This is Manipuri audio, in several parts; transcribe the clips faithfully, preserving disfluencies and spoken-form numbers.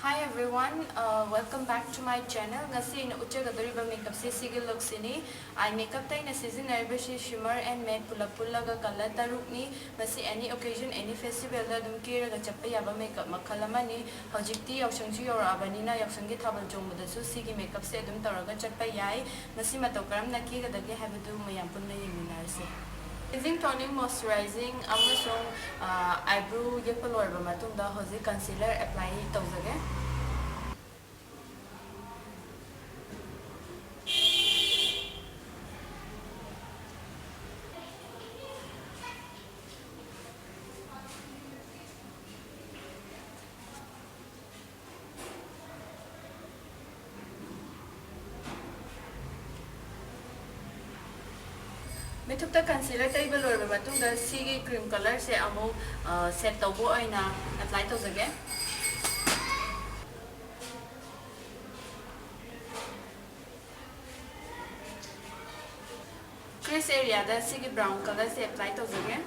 Hi everyone, uh, welcome back to my channel. ꯉꯁꯤ ꯑꯩꯅ ꯎꯠꯆꯒꯗꯧꯔꯤꯕ makeupꯁꯦ ꯁꯤꯒꯤ lookꯁꯤꯅꯤ꯫ Eye makeupꯇ ꯑꯩꯅ ꯁꯤꯖꯤꯟꯅꯔꯤꯕꯁꯤ shimmer and matte ꯄꯨꯂꯞ ꯄꯨꯜꯂꯒ colour ꯇꯔꯨꯛꯅꯤ꯫ ꯃꯁꯤ any occasion, any festivalꯗ ꯑꯗꯨꯝ ꯀꯦꯔꯒ ꯆꯠꯄ ꯌꯥꯕ makeup ꯃꯈꯜ ꯑꯃꯅꯤ꯫ ꯍꯧꯖꯤꯛꯇꯤ ꯌꯥꯎꯁꯪꯁꯨ ꯌꯧꯔꯛꯑꯕꯅꯤꯅ ꯌꯥꯎꯁꯪꯒꯤ ꯊꯥꯕꯜ ꯆꯣꯡꯕꯗꯁꯨ ꯁꯤꯒꯤ makeupꯁꯦ ꯑꯗꯨꯝ ꯇꯧꯔꯒ ꯆꯠꯄ ꯌꯥꯏ꯫ ꯃꯁꯤ ꯃꯇꯧ ꯀꯔꯝꯅ ꯀꯦꯒꯗꯒꯦ ꯍꯥꯏꯕꯗꯨ ꯃꯌꯥꯝ ꯄꯨꯟꯅ ꯌꯦꯡꯃꯤꯟꯅꯔꯁꯤ꯫ Cleansing, toning, moisturizing ꯑꯃꯁꯨꯡ, ꯑ, eyebrow ꯌꯦꯛꯄ ꯂꯣꯏꯔꯕ ꯃꯇꯨꯡꯗ ꯍꯧꯖꯤꯛ concealer apply ꯇꯧꯖꯒꯦ꯫ ꯃꯤꯠꯊꯨꯞꯇ concealer ꯇꯩꯕ ꯂꯣꯏꯔꯕ ꯃꯇꯨꯡꯗ ꯁꯤꯒꯤ cream colourꯁꯦ ꯑꯃꯨꯛ, ꯑ, set ꯇꯧꯕ ꯑꯣꯏꯅ apply ꯇꯧꯖꯒꯦ꯫ Crease areaꯗ ꯁꯤꯒꯤ brown colourꯁꯦ apply ꯇꯧꯖꯒꯦ꯫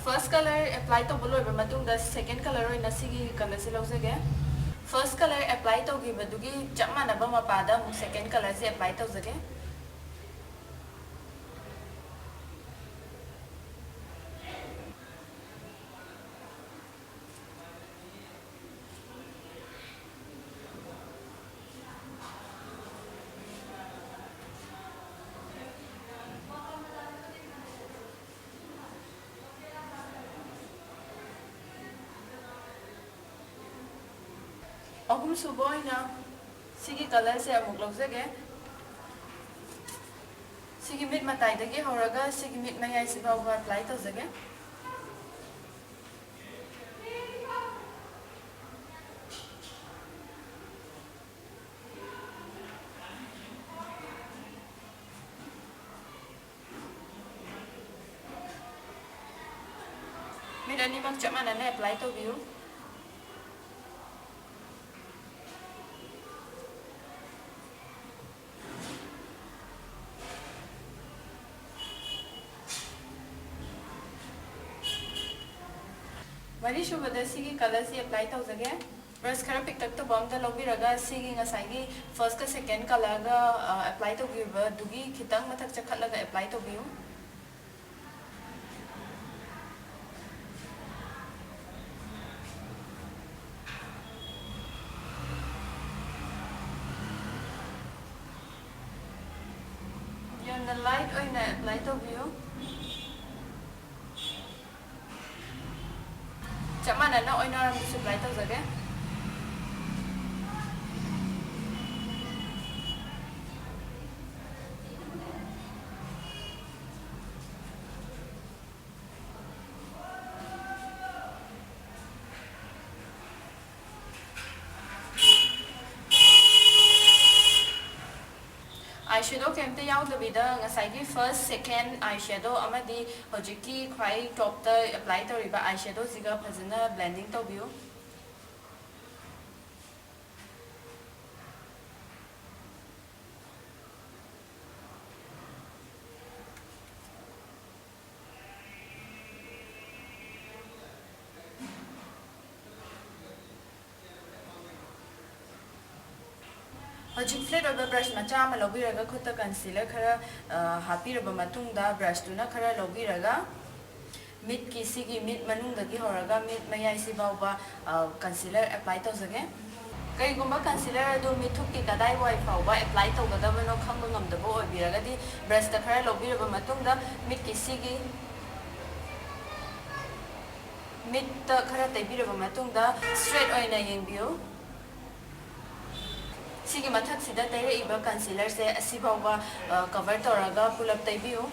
First colour apply ꯇꯧꯕ ꯂꯣꯏꯕ ꯃꯇꯨꯡꯗ second colour ꯑꯣꯏꯅ ꯁꯤꯒꯤ colourꯁꯦ ꯂꯧꯖꯒꯦ꯫ First colour apply ꯇꯧꯈꯤꯕꯗꯨꯒꯤ ꯆꯞ ꯃꯥꯟꯅꯕ ꯃꯄꯥꯗ ꯑꯃꯨꯛ second colourꯁꯦ apply ꯇꯧꯖꯒꯦ꯫ ꯑꯍꯨꯝꯁꯨꯕ ꯑꯣꯏꯅ ꯁꯤꯒꯤ colourꯁꯦ ꯑꯃꯨꯛ ꯂꯧꯖꯒꯦ꯫ ꯁꯤꯒꯤ ꯃꯤꯠ ꯃꯇꯥꯏꯗꯒꯤ ꯍꯧꯔꯒ ꯁꯤꯒꯤ ꯃꯤꯠ ꯃꯌꯥꯏꯁꯤ ꯐꯥꯎꯕ apply ꯇꯧꯖꯒꯦ꯫ ꯑꯅꯤꯃꯛ ꯆꯞ ꯃꯥꯟꯅꯅ apply ꯇꯧꯕꯤꯌꯨ꯫ ꯃꯔꯤꯁꯨꯕꯗ ꯁꯤꯒꯤ colourꯁꯤ apply ꯇꯧꯖꯒꯦ꯫ Brush ꯈꯔ ꯄꯤꯛꯇꯛ ꯇꯧꯕ ꯑꯝꯇ ꯂꯧꯕꯤꯔꯒ ꯁꯤꯒꯤ ꯉꯁꯥꯏꯒꯤ firstꯀ second colourꯒ, ꯑ, apply ꯇꯧꯈꯤꯕꯗꯨꯒꯤ ꯈꯤꯇꯪ ꯃꯊꯛ ꯆꯈꯠꯂꯒ apply ꯇꯧꯕꯤꯌꯨ꯫ ꯌꯥꯝꯅ light ꯑꯣꯏꯅ apply ꯇꯧꯕꯤꯌꯨ꯫ ꯆꯞ ꯃꯥꯟꯅꯅ ꯑꯣꯏꯅ ꯑꯔꯥꯡꯕꯁꯨ apply ꯇꯧꯖꯒꯦ꯫ Eye shadow ꯀꯩꯝꯇ ꯌꯥꯎꯗꯕꯤꯗ ꯉꯁꯥꯏꯒꯤ first, second eye shadow ꯑꯃꯗꯤ ꯍꯧꯖꯤꯛꯀꯤ ꯈ꯭ꯋꯥꯏ topꯇ apply ꯇꯧꯔꯤꯕ eye shadowꯁꯤꯒ ꯐꯖꯅ blending ꯇꯧꯕꯤꯌꯨ꯫ ꯍꯧꯖꯤꯛ flat ꯑꯣꯏꯕ brush ꯃꯆꯥ ꯑꯃ ꯂꯧꯕꯤꯔꯒ ꯈꯨꯠꯇ concealer ꯈꯔ, ꯑ, ꯍꯥꯞꯄꯤꯔꯕ ꯃꯇꯨꯡꯗ brushꯇꯨꯅ ꯈꯔ ꯂꯧꯕꯤꯔꯒ ꯃꯤꯠꯀꯤ ꯁꯤꯒꯤ ꯃꯤꯠ ꯃꯅꯨꯡꯗꯒꯤ ꯍꯧꯔꯒ ꯃꯤꯠ ꯃꯌꯥꯏꯁꯤ ꯐꯥꯎꯕ, ꯑ, concealer apply ꯇꯧꯖꯒꯦ꯫ ꯀꯔꯤꯒꯨꯝꯕ concealer ꯑꯗꯨ ꯃꯤꯠꯊꯨꯞꯀꯤ ꯀꯗꯥꯏꯋꯥꯏ ꯐꯥꯎꯕ apply ꯇꯧꯒꯗꯕꯅꯣ ꯈꯪꯕ ꯉꯝꯗꯕ ꯑꯣꯏꯕꯤꯔꯒꯗꯤ brushꯇ ꯈꯔ ꯂꯧꯕꯤꯔꯕ ꯃꯇꯨꯡꯗ ꯃꯤꯠꯀꯤ ꯁꯤꯒꯤ ꯃꯤꯠꯇ ꯈꯔ ꯇꯩꯕꯤꯔꯕ ꯃꯇꯨꯡꯗ straight ꯑꯣꯏꯅ ꯌꯦꯡꯕꯤꯌꯨ꯫ ꯁꯤꯒꯤ ꯃꯊꯛꯁꯤꯗ ꯇꯩꯔꯛꯏꯕ concealerꯁꯦ ꯑꯁꯤꯐꯥꯎꯕ, ꯑ, cover ꯇꯧꯔꯒ ꯄꯨꯂꯞ ꯇꯩꯕꯤꯌꯨ꯫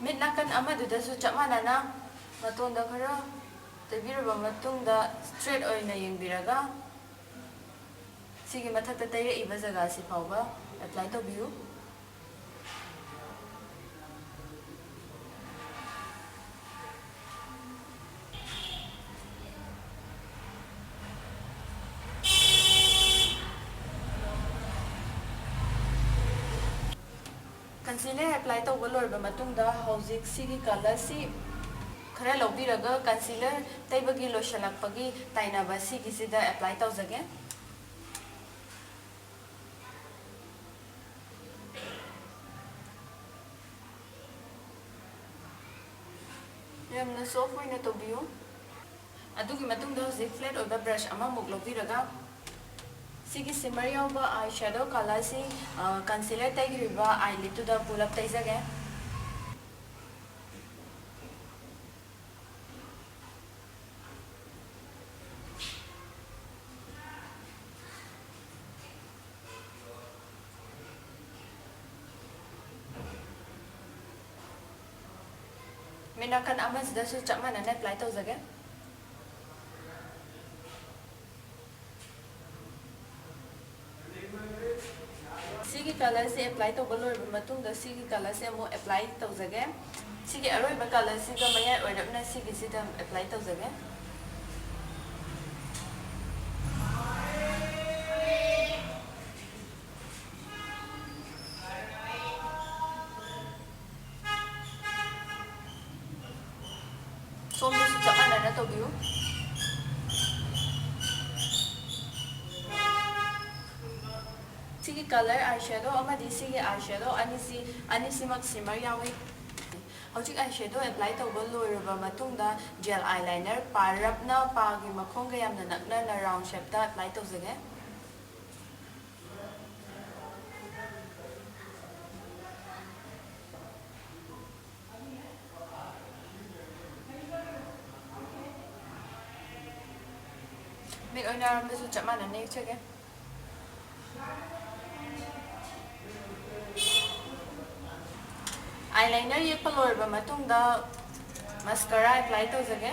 ꯃꯤꯠ ꯅꯥꯀꯟ ꯑꯃꯗꯨꯗꯁꯨ ꯆꯞ ꯃꯥꯟꯅꯅ ꯃꯇꯣꯟꯗ ꯈꯔ ꯇꯩꯕꯤꯔꯕ ꯃꯇꯨꯡꯗ straight ꯑꯣꯏꯅ ꯌꯦꯡꯕꯤꯔꯒ ꯁꯤꯒꯤ ꯃꯊꯛꯇ ꯇꯩꯔꯛꯏꯕ ꯖꯒꯥꯁꯤ ꯐꯥꯎꯕ apply ꯇꯧꯕꯤꯌꯨ꯫ Concealer apply ꯇꯧꯕ ꯂꯣꯏꯔꯕ ꯃꯇꯨꯡꯗ, ꯍꯧꯖꯤꯛ ꯁꯤꯒꯤ colour ꯁꯤ ꯈꯔ ꯂꯧꯕꯤꯔꯒ, concealer ꯇꯩꯕꯒꯤ ꯂꯣꯏꯁꯤꯜꯂꯛꯄꯒꯤ ꯇꯥꯏꯅꯕ ꯁꯤꯒꯤꯁꯤꯗ apply ꯇꯧꯖꯒꯦ꯫ ꯌꯥꯝꯅ soft ꯑꯣꯏꯅ ꯇꯧꯕꯤꯌꯨ꯫ ꯑꯗꯨꯒꯤ ꯃꯇꯨꯡꯗ ꯍꯧꯖꯤꯛ flat ꯑꯣꯏꯕ brush ꯑꯃꯃꯨꯛ ꯂꯧꯕꯤꯔꯒ, ꯁꯤꯒꯤ shimmer ꯌꯥꯎꯕ eye shadow colour ꯁꯤ, ꯑ, concealer ꯇꯩꯈ꯭ꯔꯤꯕ eyelid ꯇꯨꯗ ꯄꯨꯂꯞ ꯇꯩꯖꯒꯦ꯫ ꯃꯤꯠ ꯅꯥꯀꯟ ꯑꯃꯁꯤꯗꯁꯨ ꯆꯞ ꯃꯥꯟꯅꯅ apply ꯇꯧꯖꯒꯦ꯫ ꯁꯤꯒꯤ colour ꯁꯦ apply ꯇꯧꯕ ꯂꯣꯏꯔꯕ ꯃꯇꯨꯡꯗ, ꯁꯤꯒꯤ colour ꯁꯦ ꯑꯃꯨꯛ apply ꯇꯧꯖꯒꯦ꯫ ꯁꯤꯒꯤ ꯑꯔꯣꯏꯕ colour ꯁꯤꯒ ꯃꯌꯥꯏ ꯑꯣꯏꯔꯞꯅ ꯁꯤꯒꯤꯁꯤꯗ apply ꯇꯧꯖꯒꯦ꯫ ꯁꯣꯝꯗꯁꯨ ꯆꯞ ꯃꯥꯟꯅꯅ ꯇꯧꯕꯤꯌꯨ꯫ ꯁꯤꯒꯤ colour eye shadow ꯑꯃꯗꯤ ꯁꯤꯒꯤ eye shadow ꯑꯅꯤꯁꯤ, ꯑꯅꯤꯁꯤꯃꯛ shimmer ꯌꯥꯎꯏ꯫ ꯍꯧꯖꯤꯛ eye shadow apply ꯇꯧꯕ ꯂꯣꯏꯔꯕ ꯃꯇꯨꯡꯗ, gel eyeliner ꯄꯥꯔꯞꯅ ꯄꯥꯒꯤ ꯃꯈꯣꯡꯒ ꯌꯥꯝꯅ ꯅꯛꯅꯅ round shape ꯇ apply ꯇꯧꯖꯒꯦ꯫ ꯃꯤꯠ ꯑꯣꯏꯅꯔꯣꯝꯗꯁꯨ ꯆꯞ ꯃꯥꯟꯅꯅ ꯌꯦꯛꯆꯒꯦ꯫ Eyeliner ꯌꯦꯛꯄ ꯂꯣꯏꯔꯕ ꯃꯇꯨꯡꯗ, mascara apply ꯇꯧꯖꯒꯦ꯫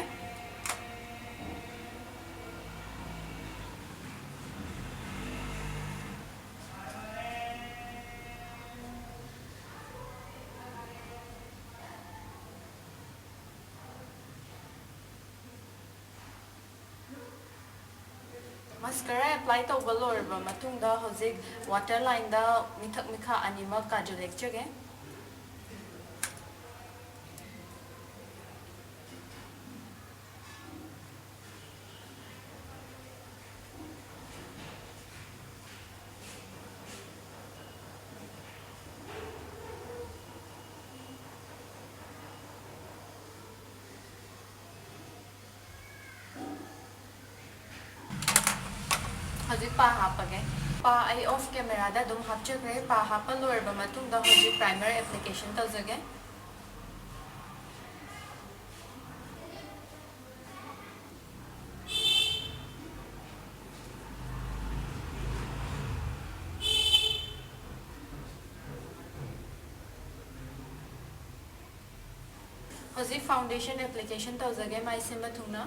Mascara apply ꯇꯧꯕ ꯂꯣꯏꯔꯕ ꯃꯇꯨꯡꯗ ꯍꯧꯖꯤꯛ water lineꯗ ꯃꯤꯊꯛ ꯃꯤꯈꯥ ꯑꯅꯤꯃꯛ ꯀꯥꯖꯜ ꯌꯦꯛꯆꯒꯦ꯫ ꯍꯧꯖꯤꯛ ꯄꯥ ꯍꯥꯞꯄꯒꯦ꯫ ꯄꯥ ꯑꯩ off cameraꯗ ꯑꯗꯨꯝ ꯍꯥꯞꯆꯈ꯭ꯔꯦ꯫ ꯄꯥ ꯍꯥꯞꯄ ꯂꯣꯏꯔꯕ ꯃꯇꯨꯡꯗ ꯍꯧꯖꯤꯛ primer application ꯇꯧꯖꯒꯦ꯫ ꯍꯧꯖꯤꯛ foundation application ꯇꯧꯖꯒꯦ, ꯃꯥꯏ ꯁꯤꯟꯕ ꯊꯨꯡꯅ꯫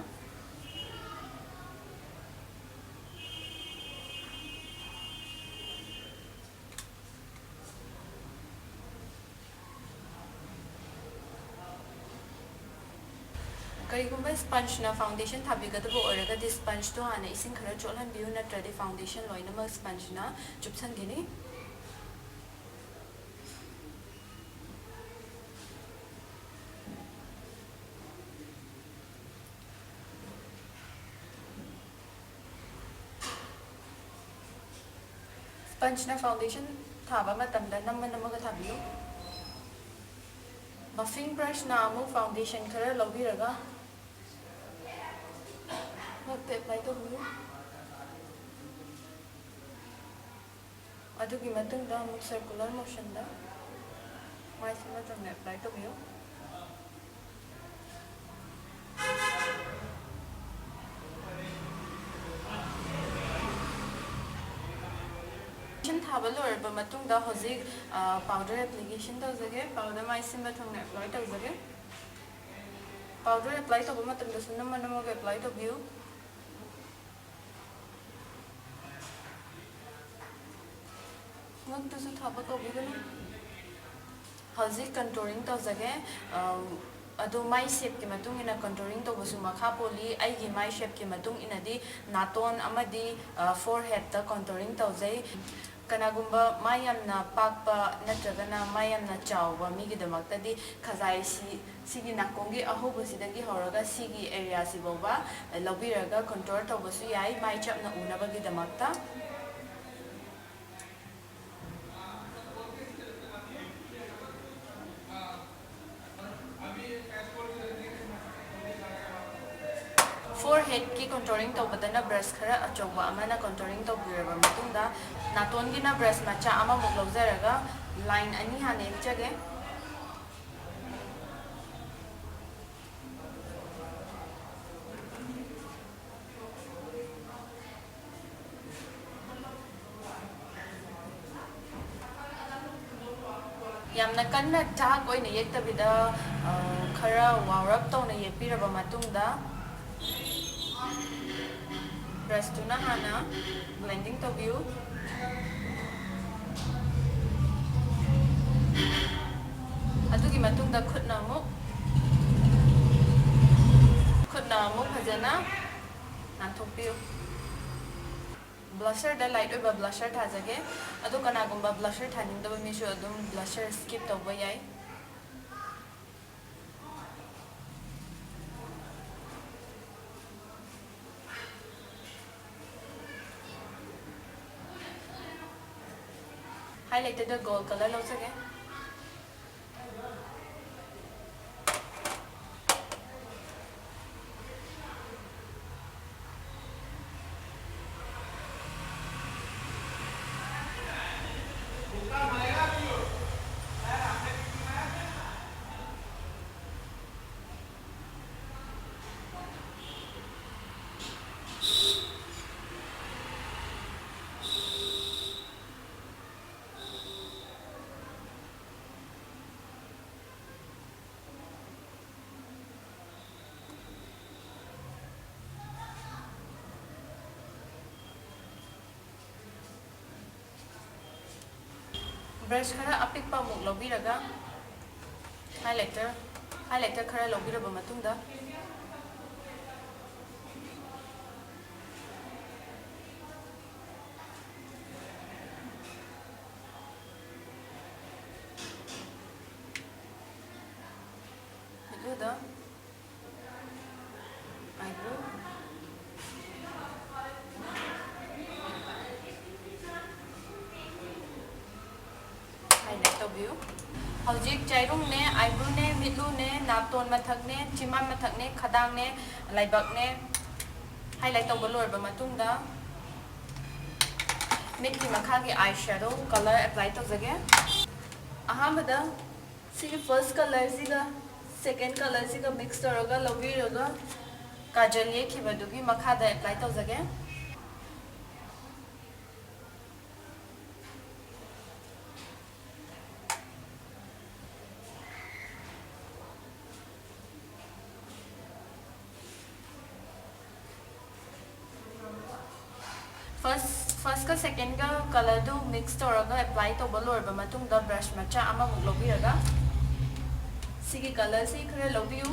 ꯀꯔꯤꯒꯨꯝꯕ spongeꯅ foundation ꯊꯥꯕꯤꯒꯗꯕ ꯑꯣꯏꯔꯒꯗꯤ, spongeꯇꯣ ꯍꯥꯟꯅ ꯏꯁꯤꯡ ꯈꯔ ꯆꯣꯠꯍꯟꯕꯤꯌꯨ, ꯅꯠꯇ꯭ꯔꯗꯤ foundation ꯂꯣꯏꯅꯃꯛ spongeꯅ ꯆꯨꯞꯁꯟꯈꯤꯅꯤ꯫ Spongeꯅ foundation ꯊꯥꯕ ꯃꯇꯝꯗ ꯅꯝꯃ ꯅꯝꯃꯒ ꯊꯥꯕꯤꯌꯨ꯫ Buffing brushꯅ ꯑꯃꯨꯛ foundation ꯈꯔ ꯂꯧꯕꯤꯔꯒ ꯃꯊꯛꯇ apply ꯇꯧꯕꯤꯌꯨ꯫ ꯑꯗꯨꯒꯤ ꯃꯇꯨꯡꯗ ꯑꯃꯨꯛ circular motionꯗ ꯃꯥꯏ ꯁꯤꯟꯕ ꯊꯨꯡꯅ apply ꯇꯧꯕꯤꯌꯨ꯫ Foundation ꯊꯥꯕ ꯂꯣꯏꯔꯕ ꯃꯇꯨꯡꯗ ꯍꯧꯖꯤꯛ, ꯑ, powder application ꯇꯧꯖꯒꯦ꯫ Powder ꯃꯥꯏ ꯁꯤꯟꯕ ꯊꯨꯡꯅ apply ꯇꯧꯖꯒꯦ꯫ Powder apply ꯇꯧꯕ ꯃꯇꯝꯗꯁꯨ ꯅꯝꯃ ꯅꯝꯃꯒ apply ꯇꯧꯕꯤꯌꯨ꯫ ꯉꯛꯇꯁꯨ ꯊꯥꯕ ꯀꯧꯕꯤꯒꯅꯨ꯫ ꯍꯧꯖꯤꯛ contouring ꯇꯧꯖꯒꯦ꯫ ꯑ, ꯑꯗꯣ ꯃꯥꯏ ꯁꯦꯞꯀꯤ ꯃꯇꯨꯡ ꯏꯟꯅ ꯀꯟꯇ꯭ꯔꯣꯂꯤꯡ ꯇꯧꯕꯁꯨ ꯃꯈꯥ ꯄꯣꯜꯂꯤ꯫ ꯑꯩꯒꯤ ꯃꯥꯏ ꯁꯦꯞꯀꯤ ꯃꯇꯨꯡ ꯏꯟꯅꯗꯤ ꯅꯥꯇꯣꯟ ꯑꯃꯗꯤ ꯐꯣꯔ ꯍꯦꯗꯇ ꯀꯟꯇ꯭ꯔꯣꯂꯤꯡ ꯇꯧꯖꯩ꯫ ꯀꯅꯥꯒꯨꯝꯕ ꯃꯥꯏ ꯌꯥꯝꯅ ꯄꯥꯛꯄ ꯅꯠꯇ꯭ꯔꯒꯅ ꯃꯥꯏ ꯌꯥꯝꯅ ꯆꯥꯎꯕ ꯃꯤꯒꯤꯗꯃꯛꯇꯗꯤ ꯈꯖꯥꯏꯁꯤ, ꯁꯤꯒꯤ ꯅꯥꯀꯣꯡꯒꯤ ꯑꯍꯧꯕꯁꯤꯗꯒꯤ ꯍꯧꯔꯒ ꯁꯤꯒꯤ ꯑꯦꯔꯤꯌꯥꯁꯤ ꯐꯥꯎꯕ ꯂꯧꯕꯤꯔꯒ ꯀꯟꯇ꯭ꯔꯣꯜ ꯇꯧꯕꯁꯨ ꯌꯥꯏ, ꯃꯥꯏ ꯆꯞꯅ ꯎꯅꯕꯒꯤꯗꯃꯛꯇ꯫ ꯐꯣꯔ ꯍꯦꯗꯀꯤ ꯀꯟꯇ꯭ꯔꯣꯂꯤꯡ ꯇꯧꯕꯗꯅ ꯕ꯭ꯔꯁ ꯈꯔ ꯑꯆꯧꯕ ꯑꯃꯅ ꯀꯟꯇ꯭ꯔꯣꯂꯤꯡ ꯇꯧꯕꯤꯔꯕ ꯃꯇꯨꯡꯗ, ꯅꯥꯇꯣꯟꯒꯤꯅ ꯕ꯭ꯔꯁ ꯃꯆꯥ ꯑꯃꯃꯨꯛ ꯂꯧꯖꯔꯒ ꯂꯥꯏꯟ ꯑꯅꯤ ꯍꯥꯟꯅ ꯌꯦꯛꯆꯒꯦ꯫ ꯌꯥꯝꯅ ꯀꯟꯅ ꯗꯥꯔꯛ ꯑꯣꯏꯅ ꯌꯦꯛꯇꯕꯤꯗ, ꯑ, ꯈꯔ ꯋꯥꯎꯔꯞ ꯇꯧꯅ ꯌꯦꯛꯄꯤꯔꯕ ꯃꯇꯨꯡꯗ, ꯕ꯭ꯔꯁꯇꯨꯅ ꯍꯥꯟꯅ ꯕ꯭ꯂꯦꯟꯗꯤꯡ ꯇꯧꯕꯤꯌꯨ꯫ ꯑꯗꯨꯒꯤ ꯃꯇꯨꯡꯗ ꯈꯨꯠꯅ ꯑꯃꯨꯛ, ꯈꯨꯠꯅ ꯑꯃꯨꯛ ꯐꯖꯅ ꯅꯥꯟꯊꯣꯛꯄꯤꯌꯨ꯫ ꯕ꯭ꯂꯁꯔꯗ ꯂꯥꯏꯠ ꯑꯣꯏꯕ ꯕ꯭ꯂꯁꯔ ꯊꯥꯖꯒꯦ꯫ ꯑꯗꯣ ꯀꯅꯥꯒꯨꯝꯕ ꯕ꯭ꯂꯁꯔ ꯊꯥꯅꯤꯡꯗꯕ ꯃꯤꯁꯨ ꯑꯗꯨꯝ ꯕ꯭ꯂꯁꯔ ꯁ꯭ꯀꯤꯞ ꯇꯧꯕ ꯌꯥꯏ꯫ ꯍꯥꯏꯂꯥꯏꯇꯔꯗ ꯒꯣꯜ ꯀꯂꯔ ꯂꯧꯖꯒꯦ꯫ ꯕ꯭ꯔꯁ ꯈꯔ ꯑꯄꯤꯛꯄ ꯑꯃꯨꯛ ꯂꯧꯕꯤꯔꯒ ꯍꯥꯏꯂꯥꯏꯇꯔ, Highlighter ꯈꯔ ꯂꯧꯕꯤꯔꯕ ꯃꯇꯨꯡꯗ, ꯃꯤꯠꯂꯨꯗ, eyebrow, highlight ꯇꯧꯕꯤꯌꯨ꯫ ꯍꯧꯖꯤꯛ ꯆꯥꯏꯔꯨꯡꯅꯦ, eyebrow ꯅꯦ, ꯃꯤꯠꯂꯨꯅꯦ, ꯅꯥꯇꯣꯟ ꯃꯊꯛꯅꯦ, ꯆꯤꯝꯕꯥꯟ ꯃꯊꯛꯅꯦ, ꯈꯗꯥꯡꯅꯦ, ꯂꯥꯏꯕꯛꯅꯦ highlight ꯇꯧꯕ ꯂꯣꯏꯔꯕ ꯃꯇꯨꯡꯗ, ꯃꯤꯠꯀꯤ ꯃꯈꯥꯒꯤ eye shadow color apply ꯇꯧꯖꯒꯦ꯫ ꯑꯍꯥꯟꯕꯗ ꯁꯤꯒꯤ first color ꯁꯤꯒ second color ꯁꯤꯒ mix ꯇꯧꯔꯒ ꯂꯧꯕꯤꯔꯒ, ꯀꯥꯖꯜ ꯌꯦꯛꯈꯤꯕꯗꯨꯒꯤ ꯃꯈꯥꯗ apply ꯇꯧꯖꯒꯦ꯫ First, first ꯀ second ꯀ color ꯗꯨ mix ꯇꯧꯔꯒ apply ꯇꯧꯕ ꯂꯣꯏꯔꯕ ꯃꯇꯨꯡꯗ, brush ꯃꯆꯥ ꯑꯃꯃꯨꯛ ꯂꯧꯕꯤꯔꯒ ꯁꯤꯒꯤ color ꯁꯤ ꯈꯔ ꯂꯧꯕꯤꯌꯨ꯫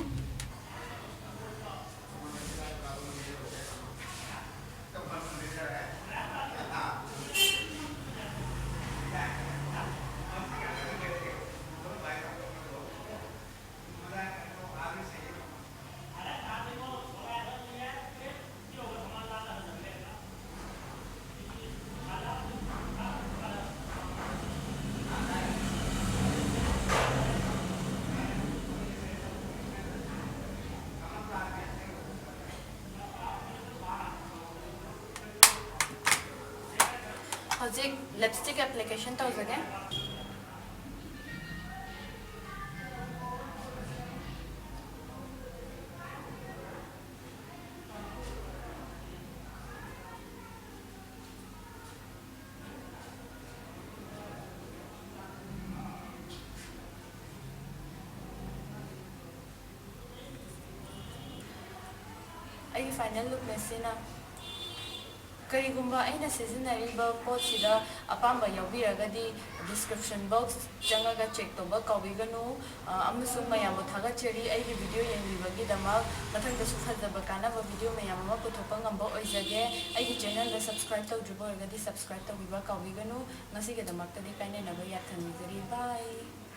ꯍꯧꯖꯤꯛ lipstick application ꯇꯧꯖꯒꯦ꯫ ꯑꯩꯒꯤ final look ꯅꯦ ꯁꯤꯅ꯫ ꯀꯔꯤꯒꯨꯝꯕ ꯑꯩꯅ ꯁꯤꯖꯤꯟꯅꯔꯤꯕ ꯄꯣꯠꯁꯤꯗ ꯑꯄꯥꯝꯕ ꯌꯥꯎꯕꯤꯔꯒꯗꯤ description box ꯆꯪꯉꯒ check ꯇꯧꯕ ꯀꯥꯎꯕꯤꯒꯅꯨ꯫ ꯑ, ꯑꯃꯁꯨꯡ ꯃꯌꯥꯝꯕꯨ ꯊꯥꯒꯠꯆꯔꯤ ꯑꯩꯒꯤ video ꯌꯦꯡꯕꯤꯕꯒꯤꯗꯃꯛ꯫ ꯃꯊꯪꯗꯁꯨ ꯐꯖꯕ ꯀꯥꯟꯅꯕ video ꯃꯌꯥꯝ ꯑꯃ ꯄꯨꯊꯣꯛꯄ ꯉꯝꯕ ꯑꯣꯏꯖꯒꯦ꯫ ꯑꯩꯒꯤ channelꯗ subscribe ꯇꯧꯗ꯭ꯔꯤꯕ ꯑꯣꯏꯔꯒꯗꯤ subscribe ꯇꯧꯕꯤꯕ ꯀꯥꯎꯕꯤꯒꯅꯨ꯫ ꯉꯁꯤꯒꯤꯗꯃꯛꯇꯗꯤ ꯀꯥꯏꯅꯅꯕ ꯌꯥꯊꯪ ꯅꯤꯖꯔꯤ꯫ Bye꯫